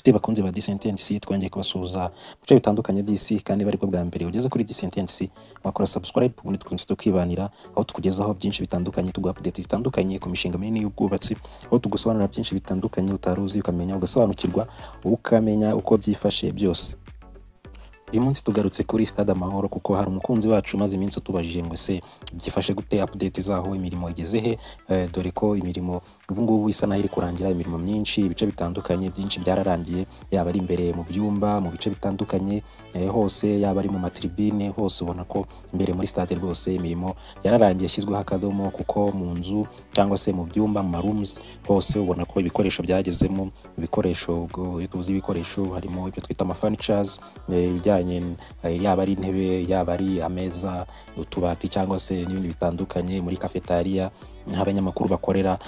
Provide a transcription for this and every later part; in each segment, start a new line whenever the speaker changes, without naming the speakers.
Nshuti bakunzi ba Decent, twongeye kubasuhuza mu bice bitandukanye by'isi, kandi bari bwo bwa mbere ugeze kuri Decent, wakora subscribe, ubundi tukomeza tukibanira, aho tukugezaho byinshi bitandukanye, tuguha update zitandukanye ku mishinga minini y'ubwubatsi, aho tugusobanurira byinshi bitandukanye utari uzi, ukamenya, ugasobanukirwa, ukamenya uko byifashe byose. Uyu munsi tugarutse kuri Stade Amahoro, kuko hari umukunzi wacu umaze iminsi utubajije ngo: "Ese byifashe gute? Update zaho, imirimo igeze he?" Dore ko imirimo ubu ngubu isa naho iri kurangira, imirimo myinshi, ibice bitandukanye byinshi byararangiye, yaba ari imbere mu byumba, mu bice bitandukanye, hose, yaba ari mu matribine hose, ubona ko imbere muri stade rwose imirimo yararangiye, yashyizweho akadomo, kuko mu nzu cyangwa se mu byumba, mu marooms hose, ubona ko ibikoresho byagezemo. Ibikoresho, ubwo iyo tuvuze ibikoresho harimo ibyo twita ama furnitures, ibijyanye, yaba ari intebe, yaba ari ameza, utubati cyangwa se n'ibindi bitandukanye. Muri cafetaria, aho abanyamakuru bakorera,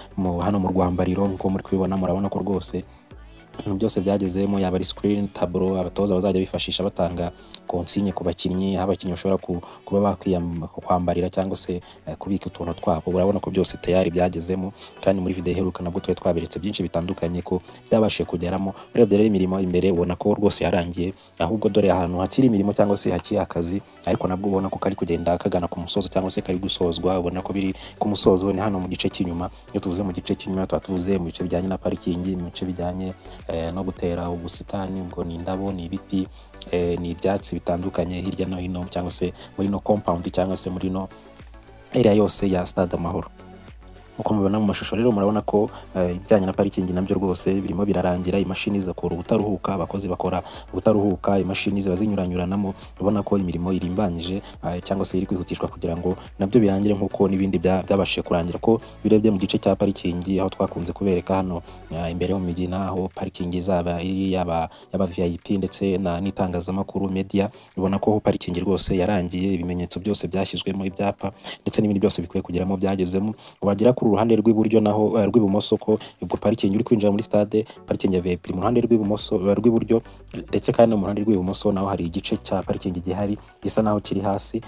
hano mu rwambariro, nk'uko muri kubibona, murabona ko rwose ibintu byose byagezemo, yaba ari screen, tableau abatoza bazajya bifashisha batanga consigne ku bakinnyi, aho abakinnyi bashobora kuba kwambarira cyangwa se kubika utuntu twabo, urabona ko byose tayari byagezemo. Kandi muri video iheruka nabwo twari twaberetse byinshi bitandukanye ko byabashije kugeramo. Urebye rero imirimo imbere, ubona ko rwose yarangiye. Ahubwo dore ahantu hakiri imirimo cyangwa se hakiri akazi, ariko nabwo ubona ko kari kugenda kagana ku musozo cyangwa se kari gusozwa, ubona ko biri ku musozo, ni hano mu gice cy'inyuma. Iyo tuvuze mu gice cy'inyuma, tuba tuvuze mu bice bijyanye na parikingi, mu bice bijyanye no gutera ubusitani, ubwo ni indabo, ni ibiti, ni ibyatsi bitandukanye hirya no hino, cyangwa se muri no compound cyangwa se muri no area yose ya Stade Amahoro. Uko mubibona mu mashusho rero, murabona ko ibijyanye na parikingi nabyo rwose birimo birarangira. Imashini zikora ubutaruhuka, abakozi bakora ubutaruhuka, imashini ziba zinyuranyuranamo. Ubona ko imirimo irimbanyije, cyangwa se iri kwihutishwa kugira ngo nabyo birangire nk'uko n'ibindi byabashije kurangira. Ko urebye mu gice cya parikingi, aho twakunze kubereka hano imbere mu mijyi, naho parikingi izaba iri yaba VIP ndetse n'itangazamakuru, media, ubona ko parikingi rwose yarangiye, ibimenyetso byose byashyizwemo, ibyapa ndetse n'ibindi byose bikwiye kugeramo byagezemo. Wagera ku ruhande rw'iburyo naho, rw'ibumoso, ko ubwo parikingi uri kwinjira muri stade, parikingi ya VIP iri mu ruhande rw'ibumoso, rw'iburyo, ndetse kandi no mu ruhande rw'ibumoso naho hari igice cya parikingi gihari gisa naho kiri hasi.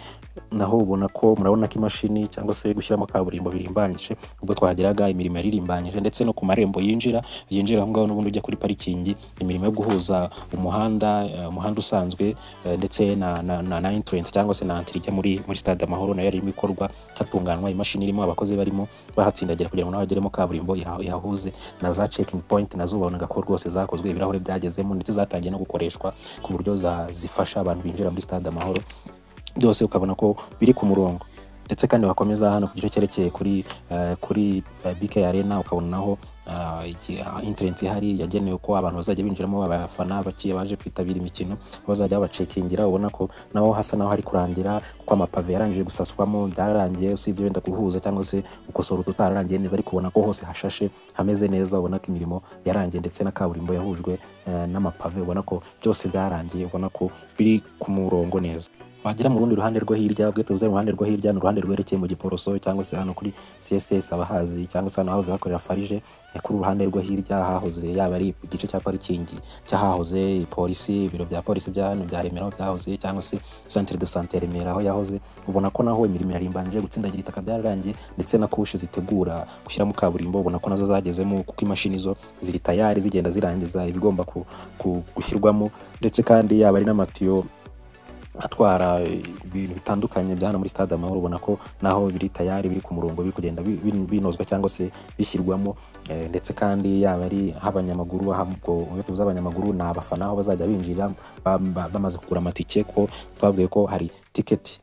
Naho ubona ko, murabona ko imashini cyangwa se gushyiramo kaburimbo birimbanyije. Ubwo twahageraga imirimo yaririmbanyije, ndetse no ku marembo yinjira aho ngaho n'ubundi ujya kuri parikingi, imirimo yo guhuza umuhanda, umuhanda usanzwe, ndetse na entrance cyangwa se na entrée ijya muri Stade Amahoro nayo yarimo ikorwa, hatunganywa, imashini irimo, abakozi barimo bahatsindagira kugira ngo naho hageremo kaburimbo ihahuze na za checking point. Nazo ubonaga ko rwose zakozwe, ibirahure byagezemo, ndetse zatangiye no gukoreshwa ku buryo zifasha abantu binjira muri Stade Amahoro. Byose ukabona ko biri ku murongo. Ndetse kandi wakomeza hano ku gice cyerekeye kuri BK Arena, ukabona naho entrance ihari yagenewe ko abantu bazajya binjiramo, abafana bakiye baje kwitabira imikino bazajya babacekingira. Ubona ko naho hasa naho hari kurangira, kuko amapave yarangije gusaswamo, byararangiye, usibye wenda guhuza cyangwa se gukosora utararangiye neza, ariko ubona ko hose hashashe, hameze neza. Ubona ko imirimo yarangiye, ndetse na kaburimbo yahujwe n'amapave, ubona ko byose byarangiye, ubona ko biri ku murongo neza. Wagera mu rundi ruhande rwo hirya, ubwo tuvuze mu ruhande rwo hirya ni uruhande rwerekeye mu Giporoso cyangwa se hano kuri CSS abahazi, cyangwa se hano hahoze hakorera Farije, kuri uruhande rwo hirya hahoze, yaba ari igice cya parikingi cy'ahahoze polisi, ibiro bya polisi bya hano bya Remera aho byahoze, cyangwa se centre de santé ya Remera aho yahoze, ubona ko naho imirimo irarimbanyije, gutsindagira itaka byararangiye, ndetse na couche zitegura gushyiramo kaburimbo ubona ko nazo zagezemo, kuko imashini zo ziri tayari, zigenda zirangiza ibigomba gushyirwamo. Ndetse kandi yaba ari n'amatiyo atwara ibintu bitandukanye bya hano muri Stade Amahoro, ubona ko naho biri tayari, biri ku murongo, biri kugenda binozwa cyangwa se bishyirwamo. Ndetse kandi yaba ari abanyamaguru, ubwo iyo tuvuze abanyamaguru ni abafana, aho bazajya binjira bamaze kugura amatike, ko twabwiye ko hari ticket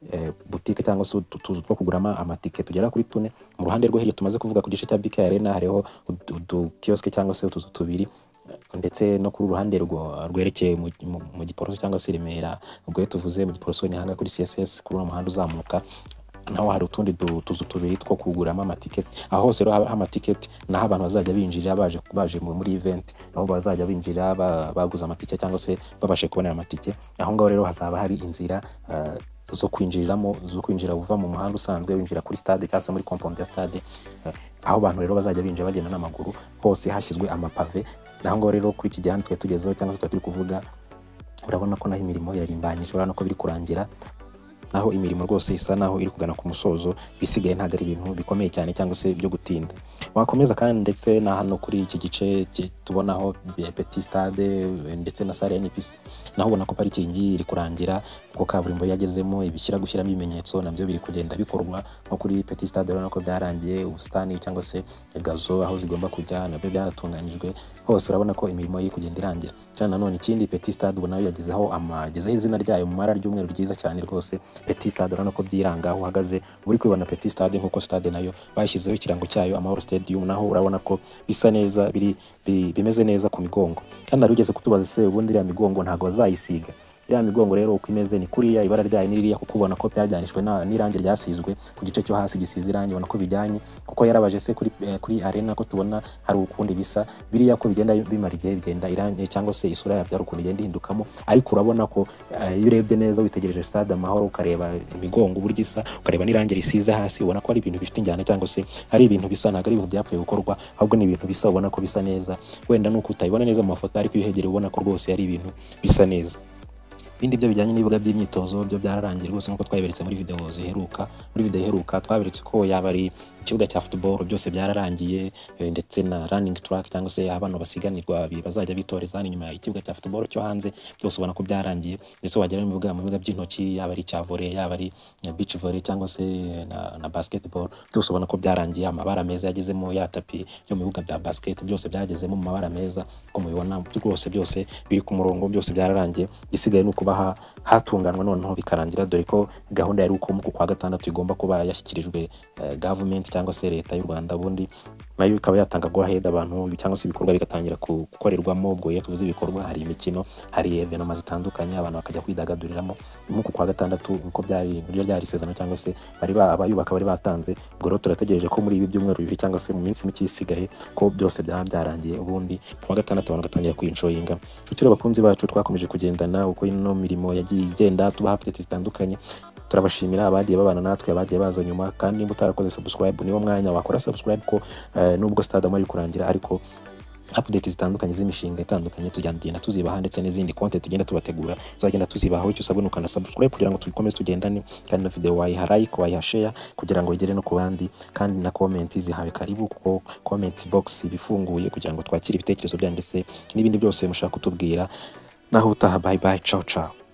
boutique cyangwa se utuzu two kuguramo amatike tugera kuri tune. Mu ruhande rwo hirya tumaze kuvuga ku gice cya BK Arena, hariho udukiyosike cyangwa se utuzu tubiri, ndetse no kuri uruhande rwerekeye mu Giporoso cyangwa se Remera. Ubwo iyo tuvuze mu Giporoso ni hanga kuri CSS, kuri uno muhanda uzamuka, naho hari utundi tuzu tubiri two kuguramo amatiketi. Aho hose rero haba amatiketi, naho abantu bazajya binjira baje muri event, aho bazajya binjira baguze amatike cyangwa se babashe kubonera amatike. Aho ngaho rero hazaba hari inzira zo kwinjiriramo, zo kwinjira uva mu muhanda usanzwe winjira kuri stade cyangwa se muri compound ya stade, aho abantu rero bazajya binjira bagenda n'amaguru, hose hashyizwe amapave. Naho ngaho rero kuri iki gihanda twari tugezeho cyangwa se twari turi kuvuga, urabona ko naho imirimo irarimbanyije, urabona ko biri kurangira. Naho imirimo rwose isa naho iri kugana ku musozo, bisigaye ntabwo ari ibintu bikomeye cyane cyangwa se byo gutinda. Wakomeza kandi ndetse na hano kuri iki gice tubonaho Petit Stade ndetse na salle ya NPC, naho ubona ko parikingi iri kurangira kuko kaburimbo yagezemo, ibishyira gushyiramo ibimenyetso nabyo biri kugenda bikorwa. Nko kuri Petit Stade urabona ko byarangiye, ubusitani cyangwa se gazon aho zigomba kujya nabyo byaratunganyijwe, hose urabona ko imirimo iri kugenda irangira. Cyane nanone ikindi, Petit Stade ubona yagezeho amagezeho izina ryayo mu mara ry'umweru ryiza cyane rwose. Petit Stade urabona ko byiranga, aho uhagaze uri kwibona Petit Stade, nkuko stade nayo bashyizeho ikirango cyayo Amahoro Stadium, naho urabona ko bisa neza, biri bimeze neza ku migongo. Kandi hari ugeze kutubaza se ubundi iriya migongo ntabwo bazayisiga? Iriya migongo rero uko imeze ni kuriya, ibara ryayo ni ririya, kuko ubona ko byajyanishwe n'irangi ryasizwe ku gice cyo hasi gisize irangi, ubona ko bijyanye. Kuko yarabaje se kuri arena ko tubona hari ukundi bisa, biriya ko bigenda bimara igihe bigenda irangi cyangwa se isura yabyo hari ukuntu igenda ihindukamo. Ariko urabona ko iyo urebye neza witegereje Stade Amahoro, ukareba imigongo uburyo isa, ukareba n'irangi risize hasi, ubona ko ari ibintu bifite injyana cyangwa se ari ibintu bisa, ntabwo ari ibintu byapfuye gukorwa, ahubwo ni ibintu bisa, ubona ko bisa neza. Wenda nuko utayibona neza mu mafoto, ariko iyo uhegereye ubona ko rwose ari ibintu bisa neza. Ibindi byo bijyanye n'ibibuga by'imyitozo byo byararangiye rwose, nk'uko twabiberetse muri video ziheruka. Muri video iheruka twaberetse ko yaba ari ikibuga cya football byose byararangiye, ndetse na running track cyangwa se abantu basiganirwa bazajya bitoreza hano inyuma y'ikibuga cya football cyo hanze, byose ubona ko byarangiye. Ndetse wagera mu bibuga by'intoki, yaba ari icya volley, yaba ari beach volley cyangwa se na basketball, byose ubona ko byarangiye. Amabara meza yagezemo, ya tapis yo mu bibuga bya basket, byose byagezemo mu mabara meza uko mubibona rwose, byose biri ku murongo, byose byararangiye. Igisigaye ni ukuba hatunganwa noneho bikarangira, dore ko gahunda yari uko mu kwa gatandatu igomba kuba yashyikirijwe government cyangwa se leta y'u Rwanda, ubundi nayo ikaba yatanga go ahead, abantu cyangwa se ibikorwa bigatangira gukorerwamo. Ubwo iyo tuvuze ibikorwa, hari imikino, hari événements zitandukanye, abantu bakajya kwidagaduriramo nk'uku kwa gatandatu, nkuko byari buryo ryari isezerano cyangwa se bari abayubaka bari batanze. Ubwo rero turategereje ko muri ibi byumweru 2 cyangwa se mu minsi mike isigaye ko byose byaba byarangiye, ubundi ku wa gatandatu abantu bagatangira kuyinjoyinga. Nshuti rero bakunzi bacu twakomeje kugendana uko ino mirimo yagiye igenda, tubaha updates zitandukanye. Turabashimira abagiye babana natwe, abagiye baza nyuma. Kandi nimba utarakoze subscribe, niwo mwanya wakora subscribe, ko nubwo Stade Amahoro iri kurangira, ariko update zitandukanye z'imishinga itandukanye tugenda tuzibaha, ndetse n'izindi content tugenda tubategura tuzagenda tuzibaha. Icyo usabwa ni ukanda subscribe kugira ngo tukomeze tugendane. Kandi na video wayiha like, wayiha share kugira ngo igere no ku bandi. Kandi na comment zihawe karibu, kuko comment box iba ifunguye kugira ngo twakire ibitekerezo byanyu ndetse n'ibindi byose mushaka kutubwira. Naho utaha, bye bye, ciao ciao.